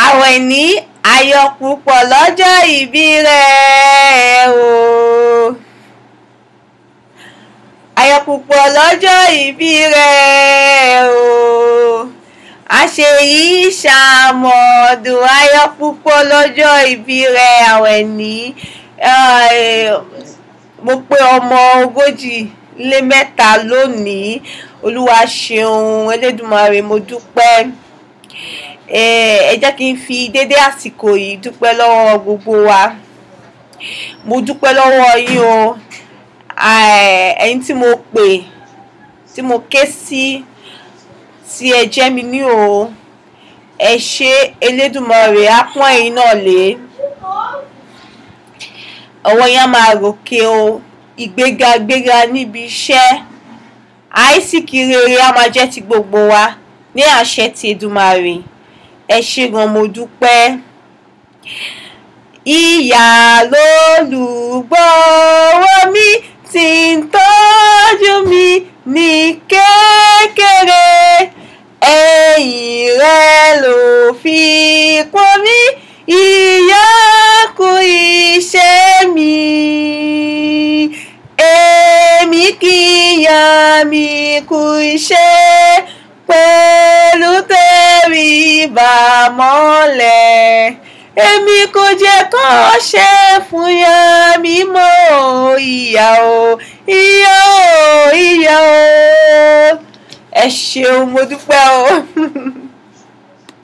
Àwẹ̀ní, ayọ̀ púpọ̀ lọ́jọ́ ìbí rẹ̀ o. Ayọ̀ púpọ̀ lọ́jọ́ ìbí rẹ̀ o. Àṣeyí ṣàmọ̀dún, ayọ̀ púpọ̀ lọ́jọ́ ìbí rẹ̀ Àwẹ̀ní. Mo pé ọmọ 43 lónìí. Olúwa ṣeun, Elédùmarè, mo dúpẹ́. Ẹ jẹ́ kí n fi dédé àsìkò yìí dúpẹ́ lọ́wọ́ gbogbo wa. Mo dúpẹ́ lọ́wọ́ yín o. Ẹ̀yin tí mo pè, tí mo ké sí, tí ẹ jẹ́ mi ní o. Ẹ ṣé, Elédùmarè á pọ́n ẹ̀yin náà lé. Ọwọ́ yín á máa ròkè o. Ìgbéga gbéga níbi iṣẹ́. Àìsíkí rere á máa jẹ́ ti gbogbo wa ní àṣẹ ti Èdùmàrè. Ẹ ṣé gan, mo dúpẹ́. Ìyá lolùgbọ́wọ́ mi tí ń tọ́jú mi ní kékeré. Ẹ̀yìn rẹ̀ ló fi pọ́n mi, ìyá kú iṣẹ́ mi. Èmi kì í yá mi kú iṣẹ́ pẹ̀lú tẹríba mọ́lẹ̀. Èmi kò jẹ́ kó ṣe fún yá mi mọ́, ìyá o, ìyá o, ìyá o. Ẹ ṣeun, mo dúpẹ́ o.